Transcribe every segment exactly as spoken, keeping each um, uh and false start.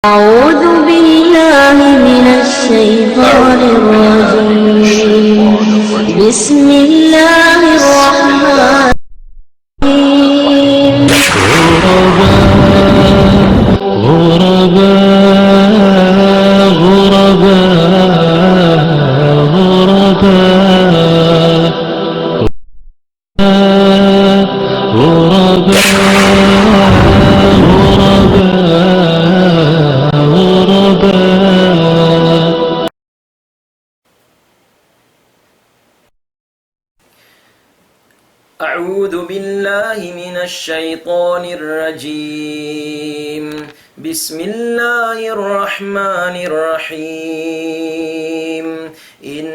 أعوذ بالله من الشيطان الرجيم. بسم الله الرحمن الرحيم. غرباء، غرباء، غرباء، غرباء. غرباء، غرباء، غرباء. أعوذ بالله من الشيطان الرجيم. بسم الله الرحمن الرحيم. إن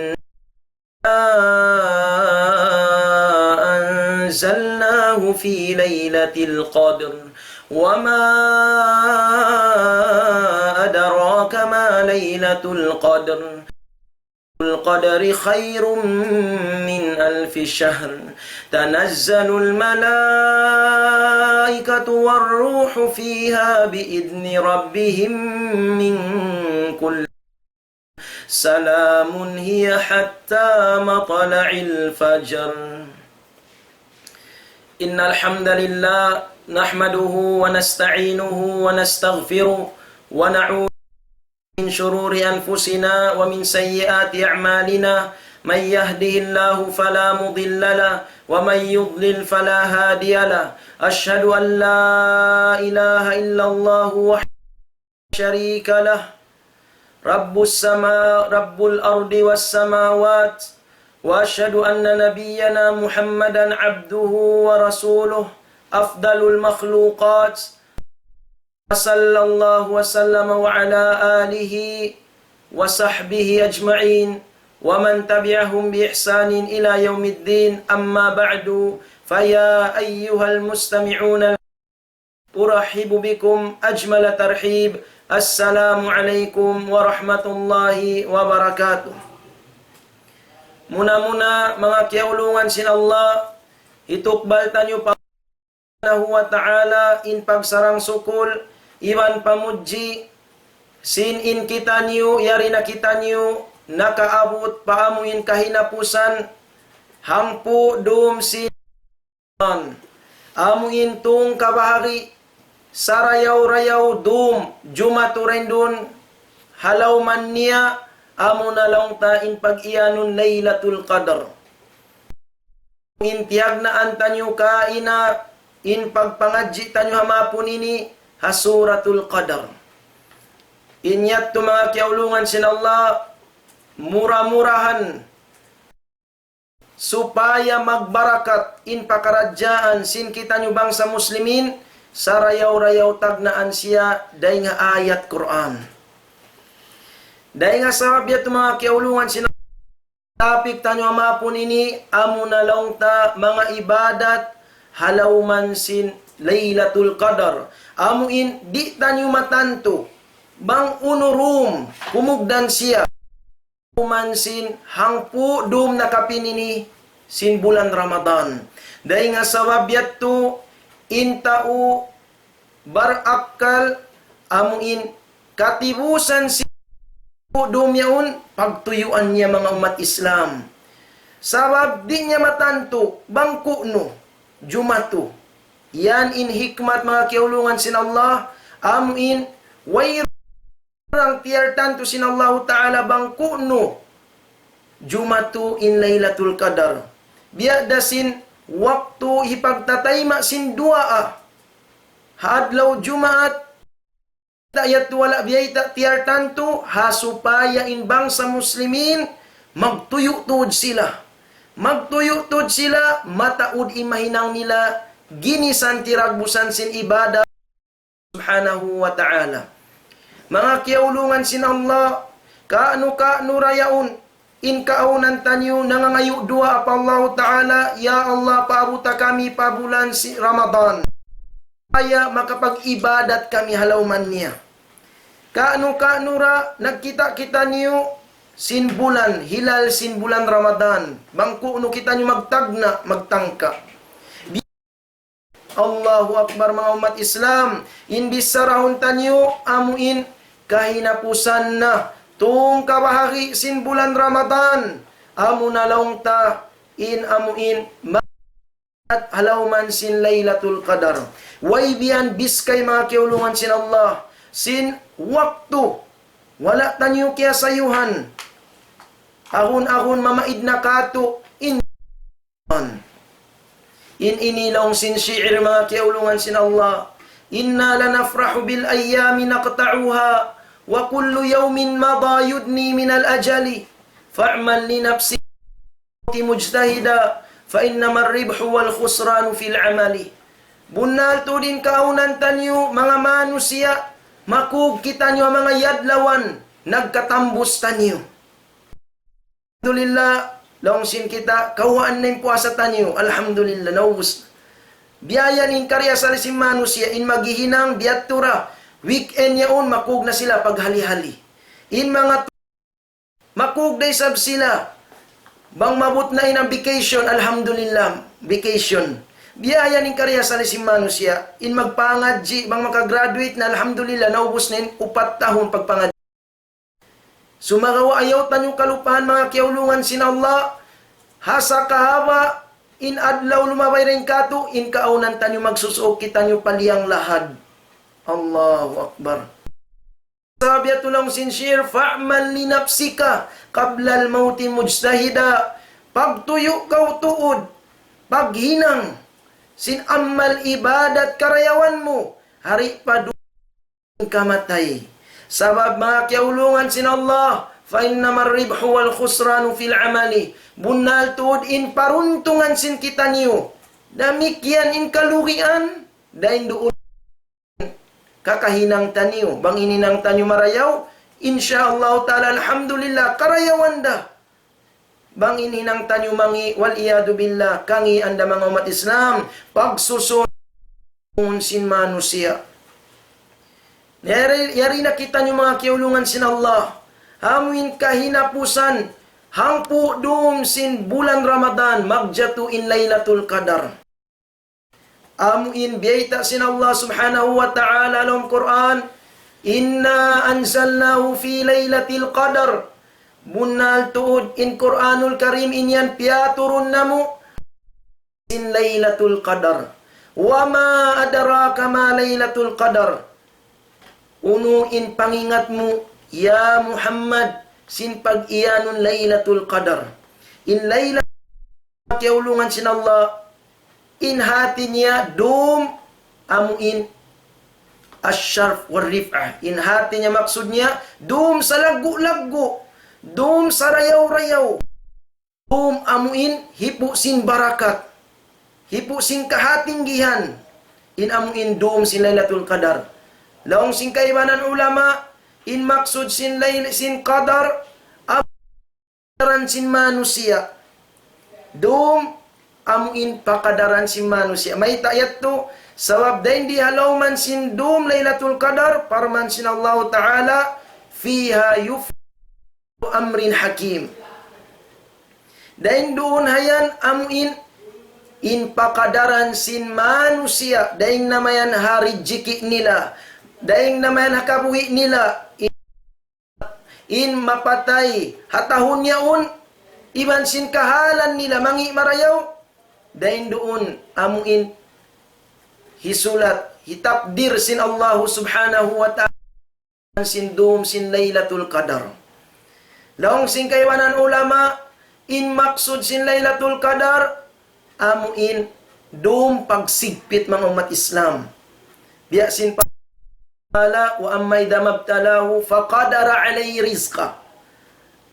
أنزلناه في ليلة القدر. وما أدراك ما ليلة القدر. القدر خير من ألف شهر. تنزل الملائكة والروح فيها بإذن ربهم من كل سلام هي حتى مطلع الفجر. إن الحمد لله نحمده ونستعينه ونستغفره ونعوذ من شرور أنفسنا ومن سيئات أعمالنا. من يهده الله فلا مضل له ومن يضلل فلا هادي له. أشهد أن لا إله إلا الله وحده شريك له رب السما-، رب الأرض والسماوات، وأشهد أن نبينا محمدا عبده ورسوله أفضل المخلوقات، وصلى الله وسلم وعلى آله وصحبه أجمعين ومن تبعهم بإحسان إلى يوم الدين، أما بعد، فيا أيها المستمعون أرحب بكم أجمل ترحيب. السلام عليكم ورحمة الله وبركاته. Muna-muna, manga kiyaulungan sin Allah, hitukbal taniyu pa Subhanahu wa Ta'ala in pagsarang-sukul iban pamudji sin in kitaniyu, yari na kitaniyu nakaabut pa amu in kahinapusan hangpu' dum sin amu in tungkabahagi' sarayaw-rayaw dum jumatu dayn duun ha lawm niya, amu na laung ta in pag-iyanun Laylatul Qadr. In tiyagnaan taniyu kaina in pagpangadji' taniyu ha mahapun ini ha Suratul Qadr. In yadtu manga kiyaulungan sin Allah, mura-murahan supaya magbarakat in pakaradjaan sin kitaniyu bangsa muslimin, sarayaw-rayaw tagnaan siya dayn ha ayat Qur'an. Dayn ha sabab yadtu manga kiyaulungan sin topic taniyu ha mahapun ini, amu na laung ta manga ibadat ha lawm sin Laylatul Qadr. Amu in di' taniyu matantu bang unu dum kumugdan siya. Uman sin hangpu' dum nakapin ini sin bulan Ramadan. Dayn ha sabab yadtu in tau barakkal amu in katibusan sin hangpu' dum yaun pagtuyuan niya manga ummat Islam. Sabab di' niya matantu bang ku'nu jumatu. Yan in hikmat manga kiyaulungan sin Allah, amu in way Orang tiyartantu sin Allahu Ta'ala bang ku'nu jumatu in Laylatul Qadar. Biya' da sin waktu hipagtatayma' sin duwaa ha adlaw Jumaat, ta yadtu wala' biyayta' tiyartantu, ha supaya in bangsa muslimin magtuyu' tuud sila. Magtuyu' tuud sila, mataud in mahinang nila, ginisan tiragbusan sin ibadat. Subhanahu wa Ta'ala. Manga kiyaulungan sin Allah, kaunu-kaunu ra yaun, in kaawnan taniyu nangangayu' duwaa pa Allahu Ta'ala, "Ya Allah, paabuta kami pa bulan sin Ramadan, supaya makapag-ibadat kami ha lawm niya." Kaunu-kaunu ra nagkita' kitaniyu sin bulan, hilal sin bulan Ramadan, bang ku'nu kitaniyu magtagna', magtangka. Allahu Akbar, manga ummat Islam. In bichara taniyu, amu in kahinapusan na, tungkabahagi' sin bulan Ramadan, amu na laung ta, in amu in, ma-, ha lawm sin Laylatul Qadar. Way biya' yan biskay manga kiyaulungan sin Allah, sin waktu, wala' taniyu kiyasayuhan. Ahun-ahun mamaid na katu', in In ini laung sin shi'ir manga kiyaulungan sin Allah. إنا لنفرح بالأيام نقطعها وكل يوم مضى يدني من الأجل فاعمل لنفسك مجتهدا فإنما الربح والخسران في العمل. Bunnal tuud in kaawnan taniyu, manga manusiya', makug kitaniyu ha manga adlawan, nagkatambus taniyu. Alhamdulillah, laung sin kita, kawhaan na in puasa taniyu. Alhamdulillah, naubus. Biya' yan in kariasali sin manusiya', in maghihinang, biya' tu ra. Weekend yaun, makug na sila paghali-hali. In manga tu-, makug da isab sila. Bang maabut na in vacation, alhamdulillah, vacation. Biya' yan in kariasali sin manusiya'. In magpangadji', bang makagraduate na, alhamdulillah, naubus na in upat tahun pagpangadji'. Sumagawa' ayaw taniyu kalupahan manga kiyaulungan sin Allah. Ha sakahaba' in adlaw lumabay dayn kātu', in kaawnan taniyu magsusuuk kitaniyu pa liyang lahad. Allahu Akbar. Sabab yadtu laung sin shi'ir, فاعمل لنفسك قبل الموت مجتهدا. Pagtuyu' kaw tuud, paghinang, sin amal ibadat karayawan mu, hari pa du- kamatay. Sabab manga kiyaulungan sin Allah, فإنما الربح والخسران في العمل. Bunnal tuud in paruntungan sin kitaniyu. Damikkiyan in kalugian, dayn duun kakahinang taniyu. Bang in hinang taniyu marayaw, insya Allah ta'ala, alhamdulillah, karayawan da. Bang in hinang taniyu mangi', والعياذ بالله, kangian da manga ummat Islam, pagsusun sin manusiya'. Yari, yari na kitaniyu manga kiyaulungan sin Allah. Amu in kahinapusan, hangpu' dum sin bulan Ramadan, magjatu in Laylatul Qadar. Amu in biyayta' sin Allah Subhanahu wa Ta'ala ha lawm Qur'an, إنا أنزلناه في ليلة القدر. Bunnal tuud in Qur'anul Karim in yan piyaturun namu' sin Laylatul Qadar. وما أدراك ما ليلة القدر. Unu in pangingat mu, ya Muhammad, sin pag-iyanun Laylatul Qadar. In Laylatul Qadar, kiyaulungan sin Allah, in hati niya dum amu in الشرف والرفعة. In hati niya maksud niya, dum salaggu'-laggu', dum sarayaw-rayaw. Dum amu in hipu' sin barakat, hipu' sin kahatinggihan, in amu in dum sin Laylatul Qadar. Laung sin kaibanan ulama, in maksud sin layl-, sin qadar, amu in pagkadaran sin manusiya'. Dum amu in pagkadaran sin manusiya'. Mayta' yadtu, sabab dayn di ha lawm sin dum Laylatul Qadar, parman sin Allahu Ta'ala, فيها يفرق أمر حكيم. Dayn duun ha yan amu in, in pagkadaran sin manusiya', dayn na mayan ha rijiki' nila, dayn na mayan ha kabuhi' nila, in, in mapatay ha tahun yaun, iban sin kahalan nila mangi' marayaw, dayn duun amu in hisulat, hitakdir sin Allahu Subhanahu wa Ta'ala sin dum sin Laylatul Qadar. Laung sin kaibanan ulama, in maksud sin Laylatul Qadar, amu in dum pagsigpit manga ummat Islam. Biya' sin pa-, قال وأما إذا ما ابتلاه فقدر عليه رزقه.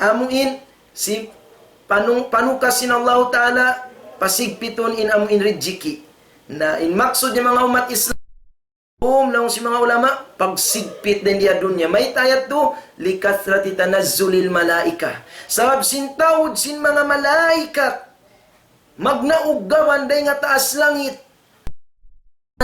Amu in si panu-, panukas sin Allahu Ta'ala, pasigpitun in amu in rijiki'. Na in maksud niya manga ummat Islam, dum laung sin manga ulama, pagsigpit dayn di ha dunya. Mayta' yadtu, لكثرة تنزل الملائكة. Sabab sin taud sin manga malaikat, magnaug gaban dayn ha taas langit.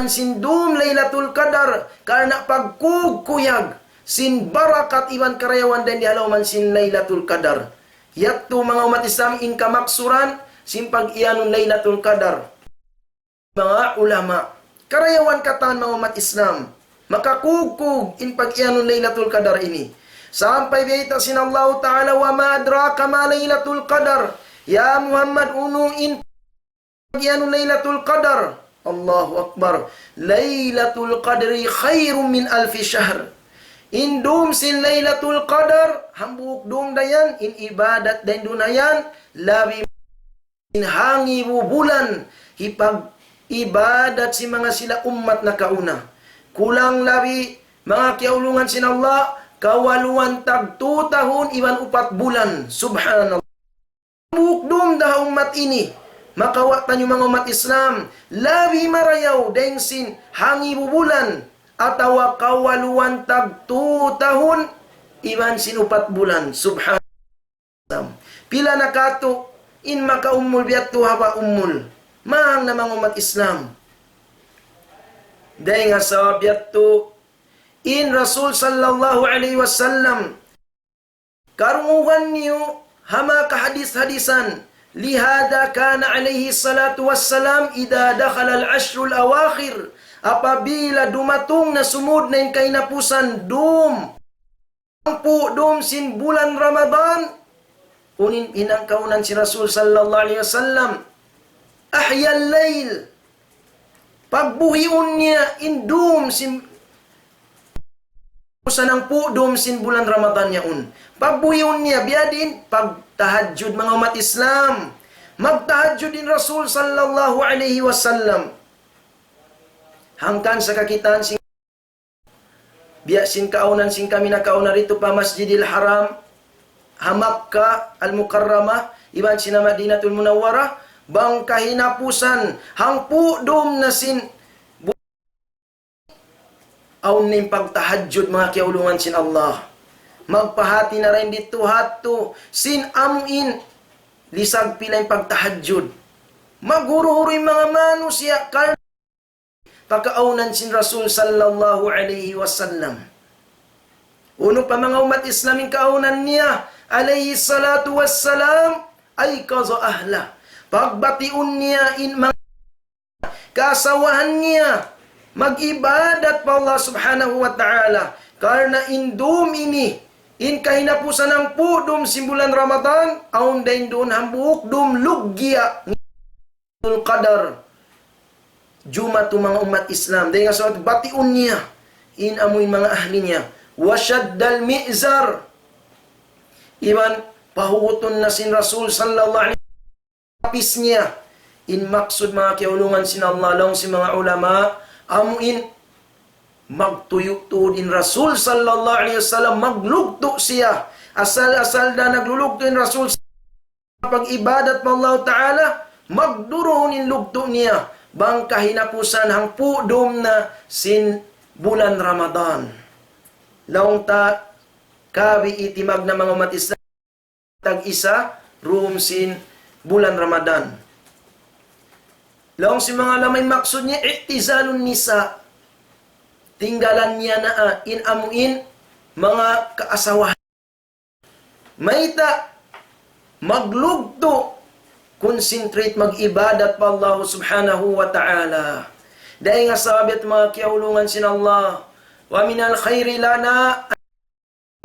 Sin dum Laylatul Qadar, karna' pagkugkuyag sin barakat iban karayawan dayn di ha lawm sin Laylatul Qadar. Yadtu manga ummat Islam in kamaksuran sin pag-iyanun Laylatul Qadar. Manga ulama, karayawan katan manga ummat Islam. Makakugkug in pag-iyanun Laylatul Qadar ini. Sampay biyayta' sin Allahu Ta'ala, وما أدراك ما ليلة القدر. Ya Muhammad, unu in pag-iyanun Laylatul Qadar? Allahu Akbar. ليلة القدر خير من ألف شهر. In dum sin Laylatul Qadar, hambuuk dum dayan, in ibadat dayn duun yan, labi in hangibu bulan, hipag-ibadat sin manga sila ummat nakauna. Kulang labi, manga kiyaulungan sin Allah, kawaluan tag tu tahun iban upat bulan. Subhanallah. Hambuuk dum da ha ummat ini, makawa' taniyu manga ummat Islam, labi marayaw dayn sin hangibu bulan, atawa kawaluan tag tu tahun, iban sin upat bulan. Subhanallah. Pila na katu' in makaummul biya' tu ha ba ummul. Mahang na manga ummat Islam. Dayn ha sabab yadtu, in Rasul sallallahu alayhi wasallam, karungugan niyu ha manga kahadis-hadisan, لهذا كان عليه الصلاة والسلام إذا دخل العشر الأواخر, apabila dumatung na sumud na in kahinapusan dum, hangpu' dum sin bulan Ramadan, unu in hinang kaawnan sin Rasul sallallahu alayhi wasallam, أحيا الليل, pagbuhiun niya in dum sin, pusan hangpu' dum sin bulan Ramadan yaun. Pagbuhiun niya, biya' diin, pagtahajjud manga ummat Islam. Magtahajjud in Rasul sallallahu alayhi wasallam. Hangkan sa kakitaan sin biya' sin kaawnan sin kami nakauna ditu pa Masjidil Haram, ha Makkah Al-Mukarramah, iban sin Madinatul Munawwarah, bang kahinapusan, hangpu' dum na sin bu-, awn na in pagtahajjud manga kiyaulungan sin Allah. Magpahati na dayn ditu hatu, sin amu in, lisag pila in pagtahajjud. Maghuru-huru in manga manusiya', kal- pakaawnan sin Rasul sallallahu alayhi wasallam. Unu pa manga ummat Islam in kaawnan niya, alayhi salatu wassalam, أيقظ أهله. Pagbatiun niya in manga kaasawahan niya, mag-ibadat pa Allah subhanahu wa ta'ala. Karna' in dum ini, in kahinapusan hangpu' dum sin bulan Ramadan, awn dayn duun hambuuk dum luggiya Lailatul Qadar, jumatu manga ummat Islam. Dayn ha sabab batiun niya in amuin manga ahli niya. وشد المئزر. Iban pahutun na sin Rasul sallallahu alayhi wasallam lapis niya. In maksud manga kiyaulungan sin Allah, laung sin manga ulama, amuin magtuyu' tuud in Rasul sallallahu alayhi wasallam, maglugtu' siya. Asal-asal da naglulugtu' in Rasul pag-ibadat pa Allah Ta'ala, magduruhun in lugtu' niya, bang kahinapusan hangpu' dum na sin bulan Ramadan. Laung ta, kawi itimag na manga ummat Islam, tag-isa, dum sin bulan Ramadan. Laung sin manga ulama in maksud niya, i'tizalun nisa. Tinggalan niya na, ah, in amuin, manga kaasawahan. Mayta', maglugtu', concentrate mag-ibadat pa Allah subhanahu wa ta'ala. Dayn ha sabab yadtu manga kiyaulungan sin Allah. ومن الخير لنا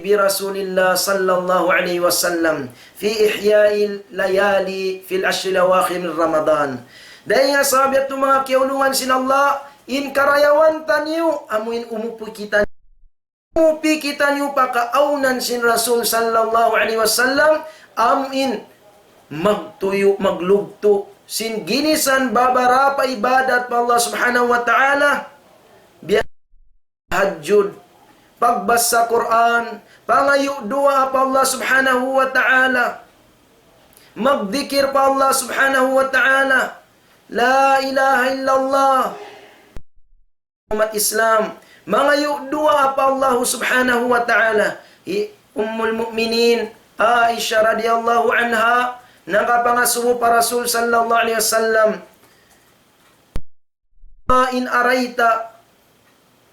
برسول الله صلى الله عليه وسلم في إحياء الليالي في العشر الأواخر من رمضان. Dayn ha sabab yadtu manga kiyaulungan sin Allah, in karayawan taniyu, amuin umupuy kita Mupi kitaniyu pa kaawnan sin Rasul sallallahu alayhi wasallam, amuin magtuyu', maglugtu', sin ginisan babarapa ibadat pa Allah subhanahu wa ta'ala, biya' tahajjud, pagbasa Qur'an, pangayu' duwaa pa Allah subhanahu wa ta'ala, magdikir pa Allah subhanahu wa ta'ala, لا إله إلا الله. Ummat Islam, mangayu' duwaa pa Allahu subhanahu wa ta'ala. Hi Ummul Mu'minin Aisha radiyallahu anha, nakapangasubu pa Rasul sallallahu alayhi wasallam, إن أريت،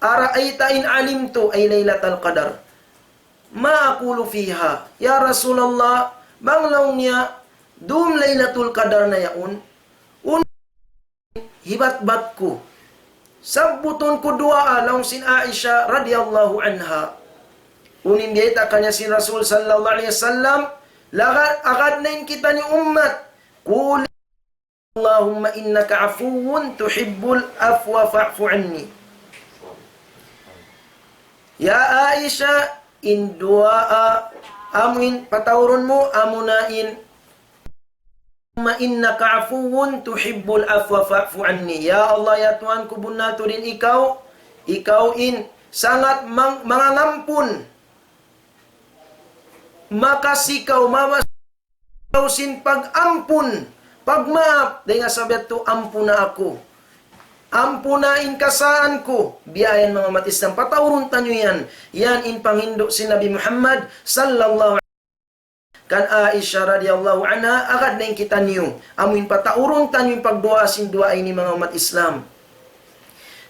أرأيت إن علمت أي ليلة القدر ما أقول فيها. Ya Rasulullah, bang laung niya, dum Laylatul Qadar na yaun, un- hibatbat ku. Sabbutun ku duwaa, laung sin Aisha radiyallahu anha. Unu in biyayta' kaniya sin Rasul sallallahu alayhi wasallam, lagad, agad na in kitaniyu ummat. قولي اللهم إنك عفو تحب العفو فاعف عني. Ya Aisha, in duwaa, amu in pataurun mu, amuna in اللهم إنك عفو تحب العفو فاعف عني. Ya Allah, ya Tuhan ku, bunnal tuud in ikaw, ikaw in sangat mang-, mangangampun. Makasi kaw, mawas kaw sin pag-ampun, pagmaap, dayn ha sabab yadtu ampuna aku. Ampuna in kasaan ku. Biya' yan manga ummat Islam. Pataurun taniyu yan. Yan in panghindu' sin Nabi Muhammad sallallahu kan Aisha radiyallahu anha, agad na in kitaniyu. Amu in pataurun taniyu in pagduwaa sin duwaa ini manga ummat Islam.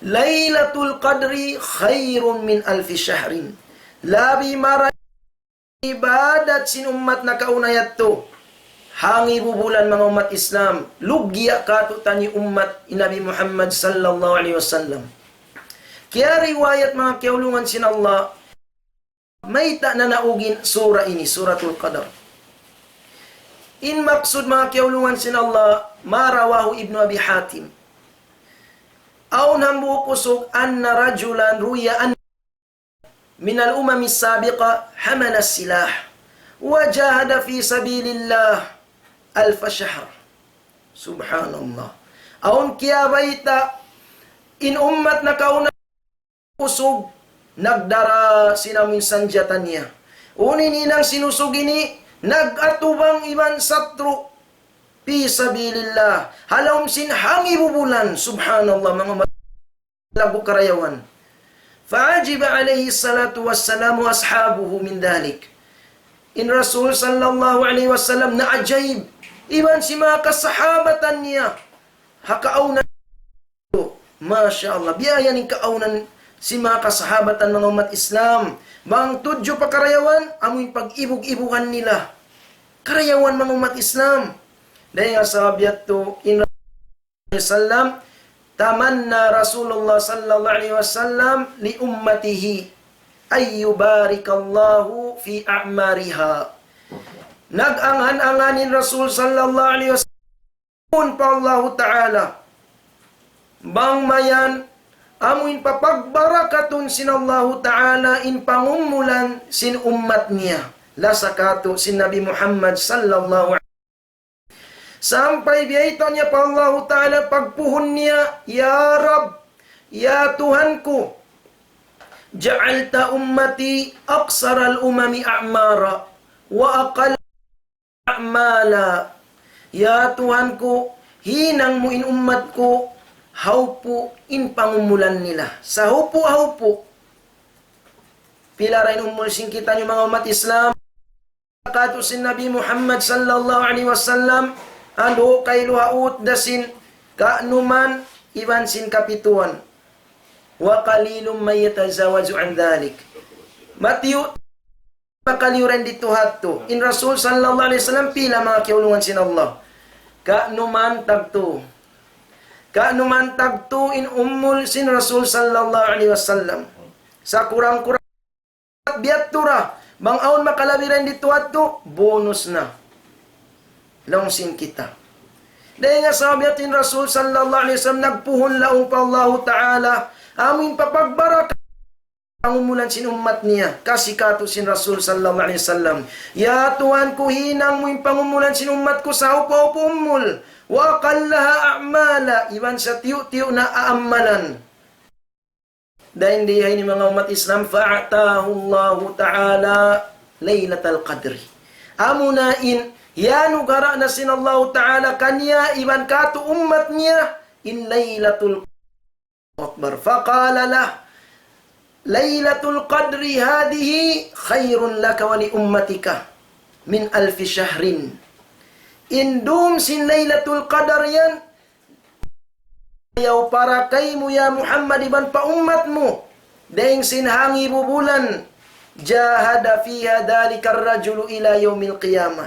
ليلة القدر خير من ألف شهر. Labi marayaw ibadat sin ummat nakauna yadtu. Hangibu bulan manga ummat Islam. Lugya' katu'taniyu ummat Nabi Muhammad sallallahu alayhi wasallam. Kiyariwayat manga kiyaulungan sin Allah. Mayta' nanaug in sura ini, Suratul Qadar. In maksud manga kiyaulungan sin Allah, ما رواه ابن أبي حاتم. Awn hambuuk usug أن رجلا روي أن من الأمم السابقة حمل السلاح وجاهد في سبيل الله ألف شهر. Subhanallah. Awn kiyabayta' in ummat nakauna usug nagdara sin amu in sanjata niya. Unu in hinang sin usug ini, nag-atubang iban satru' fi sabilillah. Ha lawm sin hangibu bulan, subhanallah, manga ma-, lagu karayawan. فعجب عليه الصلاة والسلام أصحابه من ذلك. In Rasul sallallahu alayhi wasallam naajaib iban sin manga kasahabatan niya ha kaawnan. Masha Allah. Biya' yan in kaawnan sin manga kasahabatan manga ummat Islam. Bang tudju pa karayawan, amu in pag-ibug-ibugan nila. Karayawan manga ummat Islam. Dayn ha sabab yadtu in Rasul sallam, تمنى رسول الله صلى الله عليه وسلم لأمته أن يبارك الله في أعمارها. Nag-anghan-anghan in Rasul sallallahu alayhi wasallam pa Allahu Ta'ala. Bang mayan, amu in papagbarakatun sin Allahu Ta'ala in pangumulan sin ummat niya. Lasa katu' sin Nabi Muhammad sallallahu alayhi wasallam. Sampay biyayta' niya pa Allahu Ta'ala pagpuhun niya, يا رب, ya Tuhan ku, جعلت أمتي أقصر الأمم أعمارا وأقل أعمالا. Ya Tuhan ku, hinang mu in ummat ku, hawpu' in pangumulan nila. Sahawpu'-hawpu'. Pila ra in umul sin kitaniyu manga ummat Islam. Katu' sin Nabi Muhammad sallallahu alayhi wasallam, andu' kailu ha ut dasin, ka'numan, iban sin kapituan. وقليل من يتجاوز عن ذلك. Matiyu' makaliyu dayn ditu hadtu. In Rasul sallallahu alayhi wasallam pila manga kiyaulungan sin Allah. Ka'numan tagtu. Ka'numan tagtu in umul sin Rasul sallallahu alayhi wasallam. Sa kurang-kurang biya' tu ra, bang awn makalabi dayn ditu hadtu, bonus na. Laung sin kita. Dayn ha sabab yadtu in Rasul sallallahu alayhi wasallam nagpuhun laung pa Allahu Ta'ala, amu in papagbarakat pangumulan sin ummat niya, kasi katu' sin Rasul sallallahu alayhi wasallam. Ya Tuhan ku, hinang mu in pangumulan sin ummat ku sahawpu'-hawpu' umul, وأقلها أعمالا, iban satiyu'-tiyu' na aamalan. Dayn di ha ini manga ummat Islam, فأعطاه الله تعالى ليلة القدر. Amuna in, iyanugara' na sin Allahu Ta'ala kaniya iban katu' ummat niya in Laylatul Akbar. فقال له: ليلة القدر هذه خير لك ولأمتك من ألف شهر. In dum sin Laylatul Qadar yan, marayaw para kaymu ya Muhammad iban pa ummat mu, dayn sin hangibu bulan, جاهد فيها ذلك الرجل إلى يوم القيامة.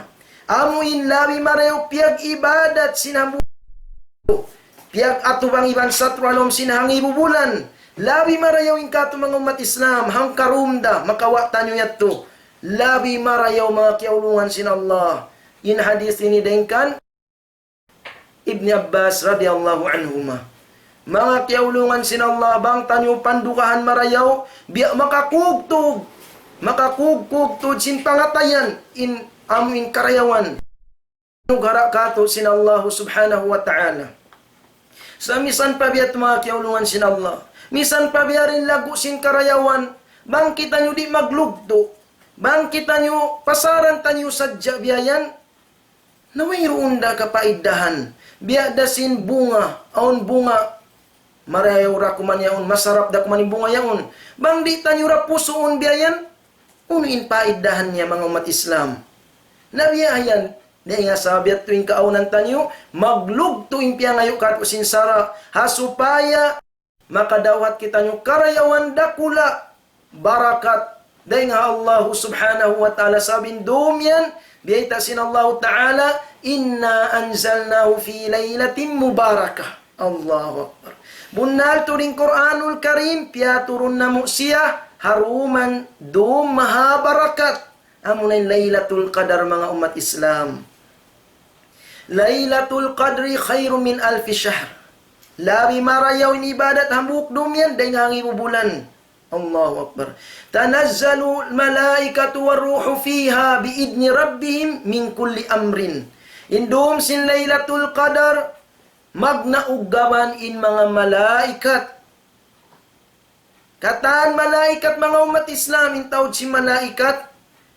Amu in labi marayaw piyag-ibadat sin hambuuk piyag-atubang iban satru' ha lawm sin hangibu bulan. Labi marayaw in katu' manga ummat Islam, hangkarum da, makawa' taniyu yadtu. Labi marayaw manga kiyaulungan sin Allah. In hadith ini dayn kan Ibni Abbas radiyallahu anhuma. Manga kiyaulungan sin Allah, bang taniyu pandugahan marayaw, biya' makakugtug, makakugkugtug sin pangatayan, in amu in karayawan. Nugara katu' sin Allah subhanahu wa ta'ala. Sa' misan pa biya' manga kiyaulungan sin Allah. Misan pa biya' diin laggu' sin karayawan, bang kitaniyu di' maglugtu', bang kitaniyu pasaran taniyu sadja biya' yan, na wayruun da kapaidahan. Biya' da sin bunga, awn bunga, marayaw da kuman yaun, masarap da kuman in bunga yaun. Bang di' taniyu da pusuun biya' yan, unu in paidahan niya manga ummat Islam? Na biya' yan, dayn ha sabab yadtu in kaawnan taniyu, maglugtu' in piyangayu' katu' sin sara', ha supaya makadawhat kitaniyu karayawan dakula', barakat, dayn ha Allah subhanahu wa ta'ala. Sabab in dum yan, biyayta' sin Allah ta'ala, إنا أنزلناه في ليلة مباركة. Allahu Akbar. Bunnal tuud in Qur'anul Karim, piyaturun namu' siya, ha duman dum mahabarakat. Amuna in Laylatul Qadar manga ummat Islam. ليلة القدر خير من ألف شهر. Labi marayaw in ibadat hambuuk dum yan dayn ha hangibu bulan. Allahu Akbar. تنزل الملائكة والروح فيها بإذن ربهم من كل أمر. In dum sin Laylatul Qadar, magnauggaban in manga malaikat. Katan malaikat manga ummat Islam, in taud sin malaikat,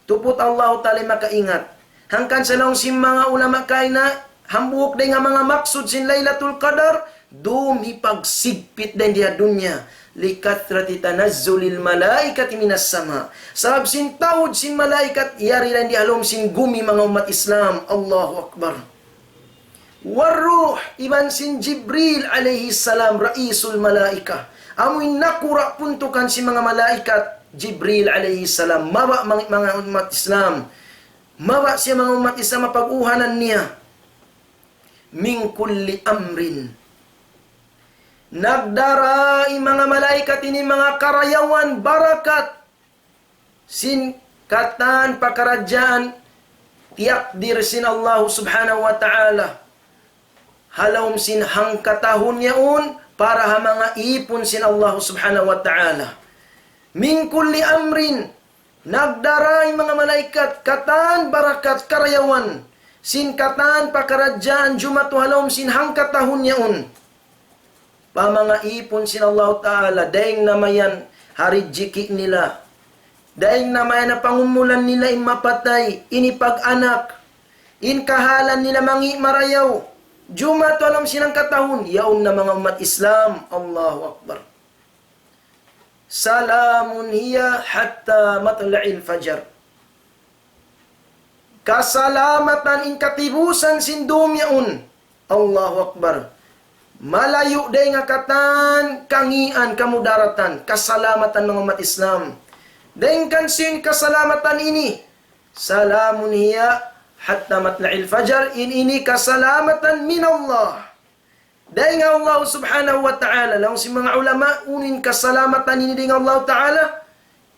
tuput Allah ta'ala makaingat. Hangkan sa laung sin manga ulama kaina, hambuuk dayn ha manga maksud sin Laylatul Qadar, dum hipagsigpit dayn di ha dunya. لكثرة تنزل الملائكة من السماء. Sabab sin taud sin malaikat, yari dayn di ha lawm sin gumi manga ummat Islam. Allahu Akbar. والروح, iban sin Jibril alayhi salam, رئيس الملائكة. Amu in nakura' puntukan sin manga malaikat, Jibril alayhi salam. Mabaya' manga, manga ummat Islam. Mabaya' siya manga ummat Islam ha pag-uhanan niya. من كل أمر. Nagdara in manga malaikat ini manga karayawan, barakat. Sin katan pakaradjaan tiyakdir sin Allah subhanahu wa ta'ala. Ha lawm sin hangkatahun yaun para ha manga īpun sin Allah subhanahu wa ta'ala. من كل أمر, nagdara in manga malaikat katan barakat karayawan. Sin katan pakaradjaan jumatu ha lawm sin hangkatahun yaun. Pa manga īpun sin Allah ta'ala, dayn na mayan ha rijiki' nila. Dayn na mayan ha pangumulan nila in mapatay, in pag-anak, in kahalan nila mangi' marayaw. Jumatu ha lawm sin hangkatahun, yaun na manga ummat Islam. Allahu Akbar. سلام هي حتى مطلع الفجر. Kasalamatan in katibusan sin dum yaun. Allahu Akbar. Malayu' dayn ha katan kangīan kamudaratan. Kasalamatan manga ummat Islam. Dayn kan sin kasalamatan ini. سلام هي حتى مطلع الفجر. In ini kasalamatan من الله. Dayn ha Allah subhanahu wa ta'ala, laung sin manga ulama, unu in kasalamatan ini dayn ha Allah ta'ala,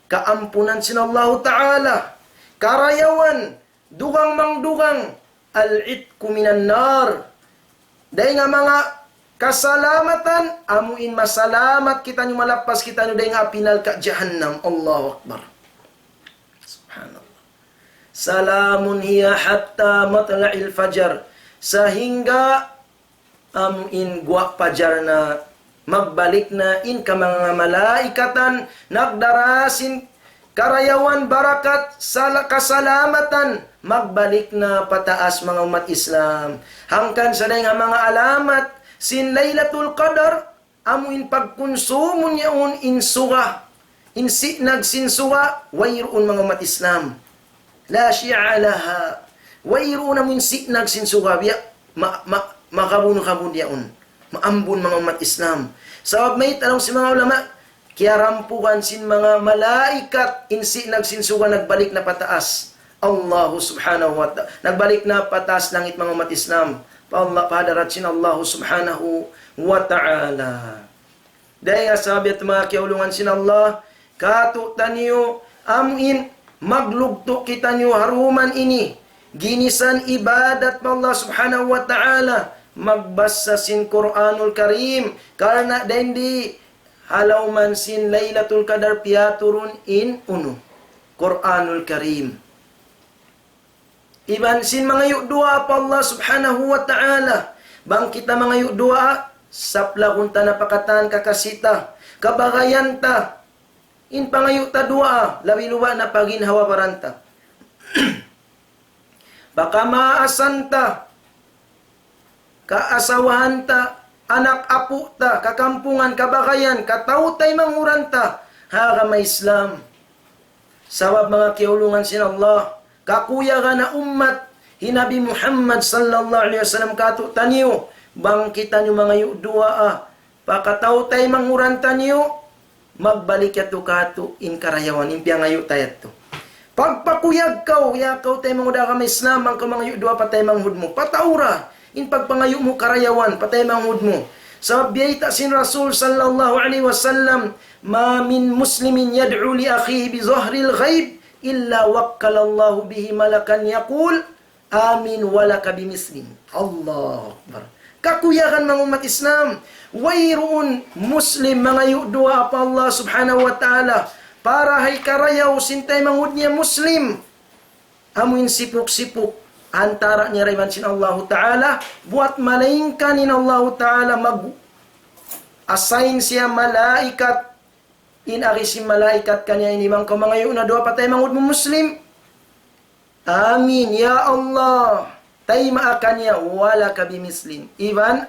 kaampunan sin Allah ta'ala, karayawan, dugang mangdugang, العتق من النار. Dayn ha manga kasalamatan, amu in masalamat kitaniyu, malappas kitaniyu dayn ha api narka' jahannam. Allahu Akbar. Subhanallah. سلام هي حتى مطلع الفجر. Sahingga amu in guwa' pajar na, magbalik na in ka manga malaikatan, nagdara sin karayawan, barakat, sala-, kasalamatan, magbalik na pataas manga ummat Islam. Hangkan sa dayn ha manga alamat sin Laylatul Qadar, amu in pagkunsumun yaun in suga, in sinag sin suga, wayruun manga ummat Islam. لا شعاع لها. Wayruun amu in sinag sin suga, biya' ma-, ma-, makabun-kabun yaun. Maambun manga ummat Islam. Sabab mayta', laung sin manga ulama, kiyarampugan sin manga malaikat in sinag sin suga, nagbalik na pataas. Allah subhanahu wa ta'ala. Nagbalik na pataas langit manga ummat Islam. pa Allah, pa hadarat sin Allah subhanahu wa ta'ala. Dayn ha sabab yadtu manga kiyaulungan sin Allah, katu'taniyu amuin maglugtu' kitaniyu ha dum ini, ginisan ibadat pa Allah subhanahu wa ta'ala, magbasa sin Qur'anul Karim, karna' dayn di ha lawm sin Laylatul Qadar piyaturun in unu, Qur'anul Karim. Iban sin mangayu' duwaa pa Allah subhanahu wa ta'ala. Bang kita mangayu' duwaa, saplagun ta na pa katan kakasi ta, kabagayan ta, in pangayu' ta duwaa, labi-labi na pa ginhawa-baran ta, pa kamaasan ta, kaasawahan ta, anak apu' ta, kakampungan, kabagayan, kataw-taymanghuran ta ha agama Islam. Sabab manga kiyaulungan sin Allah, kakuyagan ha ummat hi Nabi Muhammad sallallahu alayhi wasallam katu'taniyu, bang kitaniyu mangayu' duwaa pa kataw-taymanghuran taniyu, magbalik yadtu katu' in karayawan, in piyangayu' ta yadtu. Pagpakuyag kaw, ya kaw taymanghud ha agama Islam, bang kaw mangayu' duwaa pa taymanghud mu, pataura in pagpangayu' mu karayawan pa taymanghud mu. Sabab biyayta' sin Rasul sallallahu alayhi wasallam, ما من مسلم يدعو لأخيه بظهر الغيب إلا وكل الله به ملكا يقول آمين ولك بمثل. Allahu Akbar. Kakuyagan manga ummat Islam, wayruun Muslim mangayu' duwaa pa Allah subhanahu wa ta'ala, para ha karayaw sin taymanghud niya Muslim, amuin sipuk-sipuk antara' niya iban sin Allahu Ta'ala, buwat malaingkan in Allahu Ta'ala mag-assign siya malaikat, in agi sin malaikat kaniya ini, bang kaw mangayu' na duwaa pa taymanghud mu Muslim, amin, ya Allah, taymaun kaniya, ولك بمثل. Iban,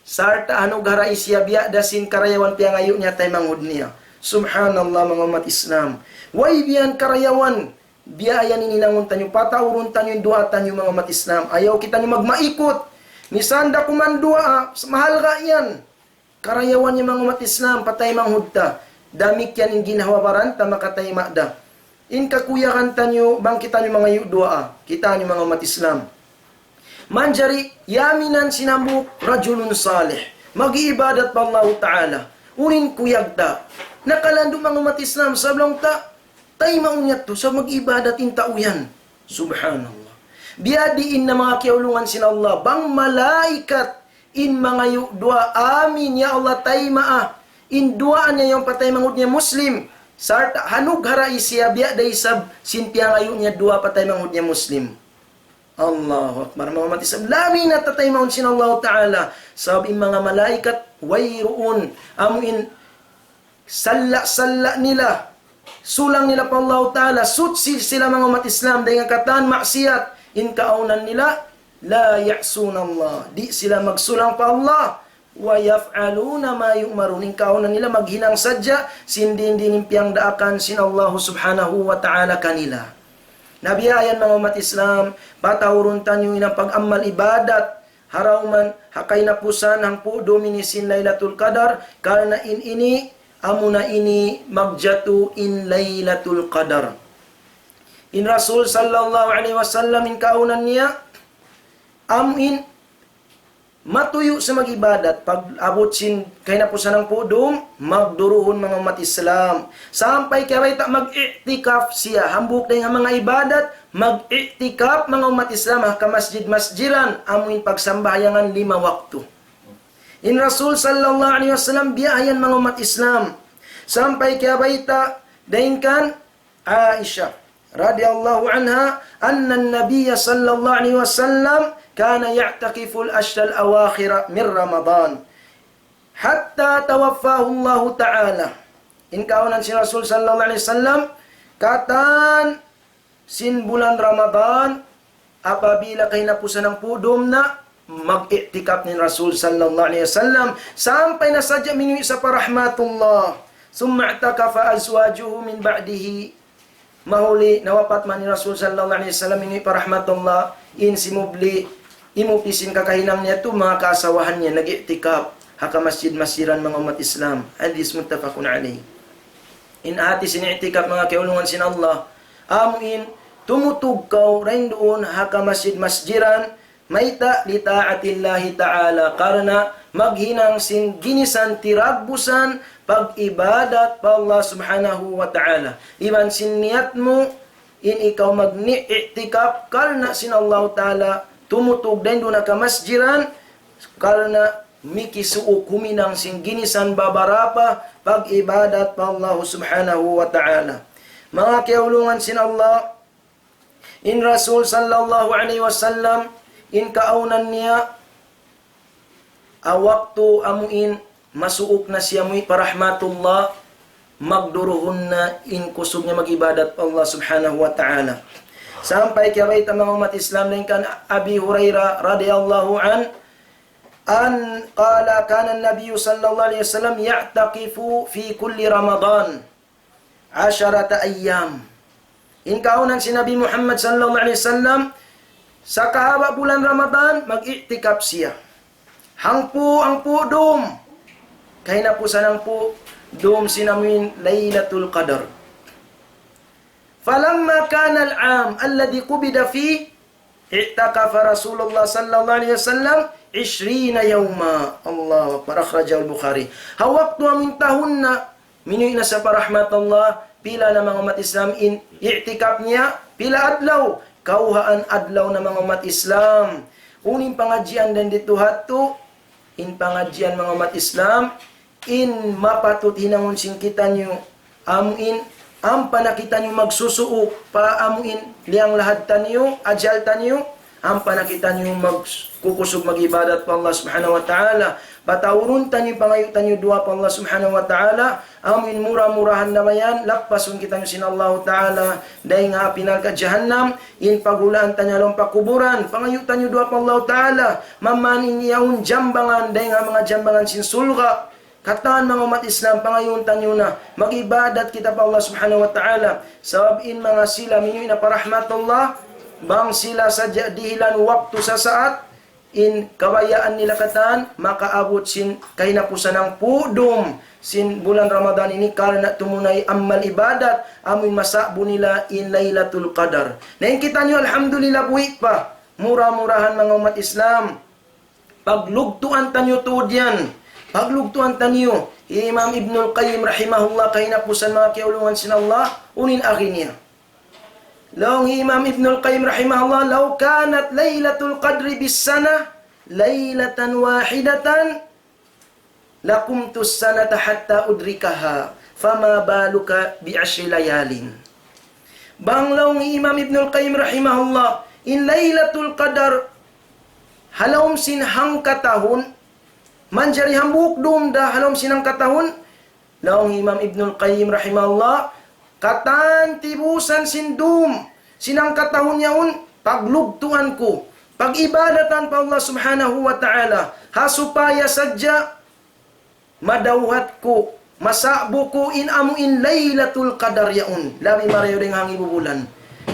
sarta' hanugharahi siya biya' da sin karayawan piyangayu' niya taymanghud niya. Subhanallah, manga ummat Islam. Way biya' yan karayawan, biya' yan in hinangun taniyu, pataurun taniyu in duwaa taniyu, manga ummat Islam. Ayaw kitaniyu magmaikut. Misan da kuman duwaa, mahalga' yan. Karayawan niya, manga ummat Islam, pa taymanghud ta. Damikkiyan in ginhawa-baran ta makatayma' da. In kakuyagan taniyu, bang kitaniyu mangayu' duwaa, kitaniyu, manga ummat Islam. Manjari, yaminan sin hambuuk, رجل صالح. Mag-iibadat pa Allahu Ta'ala. Unu in kuyag ta? Nakalandu', manga ummat Islam, sabab laung ta, taymaun yadtu, sabab mag-iibadat in tau yan. Subhanallah. Biyadiin na, manga kiyaulungan sin Allah, bang malaikat in mangayu' duwaa, amin, ya Allah, taymaa in duwaa niya yaun pa taymanghud niya Muslim, sarta' hanugharahi siya biya' da isab sin piyangayu' niya duwaa pa taymanghud niya Muslim. Allahu Akbar, manga ummat Islam. Labi na tataymaun sin Allahu Ta'ala. Sabab in manga malaikat, wayruun, amuin salla'-salla' nila, sulang nila pa Allahu Ta'ala, suchi sila, manga ummat Islam, dayn ha katan maksiyat, in kaawnan nila, لا يعصون الله. Di' sila magsulang pa Allah. ويفعلون ما يؤمرون. In kaawnan nila maghinang sadja sin diin-diin in piyangdaakan sin Allah subhanahu wa ta'ala kanila. Na biya' yan, manga ummat Islam, pataurun taniyu in pag-amal ibadat, ha dum, ha kahinapusan hangpu' dum ini sin Laylatul Qadar, karna' in ini, amuna ini magjatu in Laylatul Qadar. In Rasul sallallahu alayhi wasallam in kaawnan niya, amuin matuyu' sa mag-ibadat, pag-abut sin kahinapusan hangpu' dum, magduruhun, manga ummat Islam. Sampay kiyabayta' mag-i'tikaf siya, hambuuk dayn ha manga ibadat, mag-i'tikaf, manga ummat Islam, ha kamasjid-masjiran, amuin pagsambahayangan lima waktu. In Rasul sallallahu alayhi wasallam biya' yan, manga ummat Islam. Sampay kiyabayta' dayn kan Aisha radiyallahu anha, أن النبي صلى الله عليه وسلم كان يعتكف العشر الأواخر من رمضان حتى توفاه الله تعالى. In kaawnan sin Rasul sallallahu alayhi wasallam, katan sin bulan Ramadan, apabila kahinapusan hangpu' dum na, mag-i'tikaf in Rasul sallallahu alayhi wasallam, sampay na sadja minuwi' sa pa rahmatullah. ثم اعتكف أزواجه من بعده. Mahuli nawapat man in Rasul sallallahu alayhi wasallam, minuwi' pa rahmatullah, in simubli, imupi sin kakahinang niya tu, manga kaasawahan niya, nag-i'tikaf ha kamasjid-masjiran, manga ummat Islam. Hadith muttafaqun alayh. In hati sin i'tikaf, manga kiyaulungan sin Allah, amuin tumutug kaw dayn duun ha kamasjid-masjiran, Mayta'? لطاعة الله تعالى, karna' maghinang sin ginisan tiragbusan pag-ibadat pa Allah Subhanahu wa Ta'ala. Iban sin niyat mu, in ikaw magni-i'tikaf karna' sin Allah Ta'ala, tumutug dayn duun ha kamasjiran, karna' mikisuuk huminang sin ginisan babarapa pag-ibadat pa Allah Subhanahu wa Ta'ala. Manga kiyaulungan sin Allah, in Rasul sallallahu alayhi wasallam, in kaawnan niya, ha waktu amu in masuuk na siya muwi' pa rahmatullah, magduruhun na in kusug niya mag-ibadat pa Allah Subhanahu wa Ta'ala. Sampay kiyabayta' manga ummat Islam dayn kan Abi Hurairah radiyallahu anhu, أن قال: كان النبي صلى الله عليه وسلم يعتكف في كل رمضان عشرة أيام. In kaawnan sin Nabi Muhammad sallallahu alayhi wasallam, sakahaba' bulan Ramadan, mag-i'tikaf siya. Hangpu', hangpu' dum. Kahinapusan hangpu' dum sin amuin Laylatul Qadr. فلما كان العام الذي قبض فيه اعتكف رسول الله صلى الله عليه وسلم عشرين يوما. الله أكبر. أخرجه البخاري. Ha waktu amuin tahun na, minuwi' na siya pa rahmat Allah, pila na manga ummat Islam in i'tikaf niya, pila adlaw, kawhaan adlaw na manga ummat Islam. Unu in pangadjian dayn didtu ha yadtu, in pangadjian manga ummat Islam, in mapatut hinangun sin kitaniyu, amuin, ampa na kitaniyu magsusuuk pa amuin, liyang lahad taniyu, ajal taniyu, ampa na kitaniyu magkukusug mag-ibadat pa Allah Subhanahu wa Ta'ala. Pataurun taniyu, pangayu' taniyu duwaa pa Allah Subhanahu wa Ta'ala, amuin mura-murahan na mayan, lappasun kitaniyu sin Allah Ta'ala, dayn ha api narka' jahannam, in paghulaan taniyu ha lawm pakuburan, pangayu' taniyu duwaa pa Allah Ta'ala, maman in yaun jambangan, dayn ha manga jambangan sin surga'. Katan manga ummat Islam, pangayuun taniyu na, mag-ibadat kita pa Allah Subhanahu wa Ta'ala. Sabab in manga sila minuwi' na pa rahmat Allah, bang sila sadja dihilan waktu sasaat, in kabayaan nila katan, makaabut sin kahinapusan hangpu' dum sin bulan Ramadan ini karna' tumunay amal ibadat, amuin masa'bu nila in Laylatul Qadar. Na in kitaniyu, alhamdulillah, buhi' pa. Mura-murahan manga ummat Islam, paglugtuan taniyu tuud yan. Paglugtuan taniyu. Imam Ibnul Qayyim rahimahullah, kahinapusan manga kiyaulungan sin Allah, unu in agi niya. Laung Imam Ibnul Qayyim rahimahullah, لو كانت ليلة القدر بالسنة ليلة واحدة لقمت السنة حتى أدركها، فما بالك بعشر ليال. Bang laung Imam Ibnul Qayyim rahimahullah, in Laylatul Qadar, ha lawm sin hangkatahun, manjari hambuuk dum da ha lawm sin hangkatahun, laung Imam Ibnul Qayyim rahimahullah, katan tibusan sin dum sin hangkatahun yaun, paglugtuan ku, pag-ibadatan pa Allah Subhanahu wa Ta'ala, ha supaya sadja madawhat ku, masa'bu ku in amuin Laylatul Qadar yaun, labi marayaw dayn ha hangibu bulan.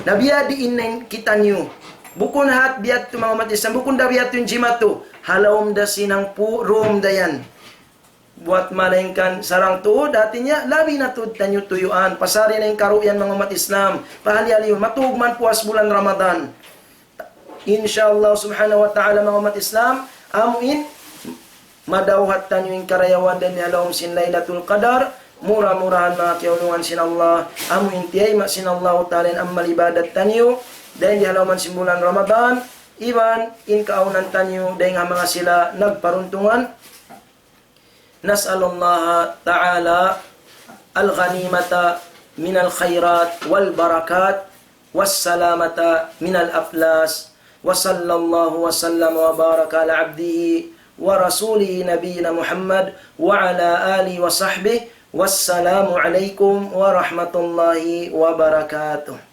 Na biya' diin na in kitaniyu. Bukun hat biya' tu manga ummat Islam, bukun da biya' tu in jimatu. Ha lawm da sin hangpu' dum da yan. Buwat malaingkan sarang tuud, hati niya, labi na tuud taniyu tuyuan. Pasari na in karuyan manga ummat Islam. Pahali-halihun, matug man puas bulan Ramadan. Insya Allah Subhanahu wa Ta'ala, manga ummat Islam, amuin, madawhat taniyu in karayawan dayn ha lawm sin Laylatul Qadar, mura-murahan manga kiyaulungan sin Allah, amuin tiyayma' sin Allah Ta'ala in amal ibadat taniyu, dayn ha lawm sin bulan Ramadan, iban in kaawnan taniyu, dayn ha manga sila nagparuntungan, نسأل الله تعالى الغنيمة من الخيرات والبركات والسلامة من الأفلاس. وصلى الله وسلم وبارك على عبده ورسوله نبينا محمد وعلى آله وصحبه. والسلام عليكم ورحمة الله وبركاته.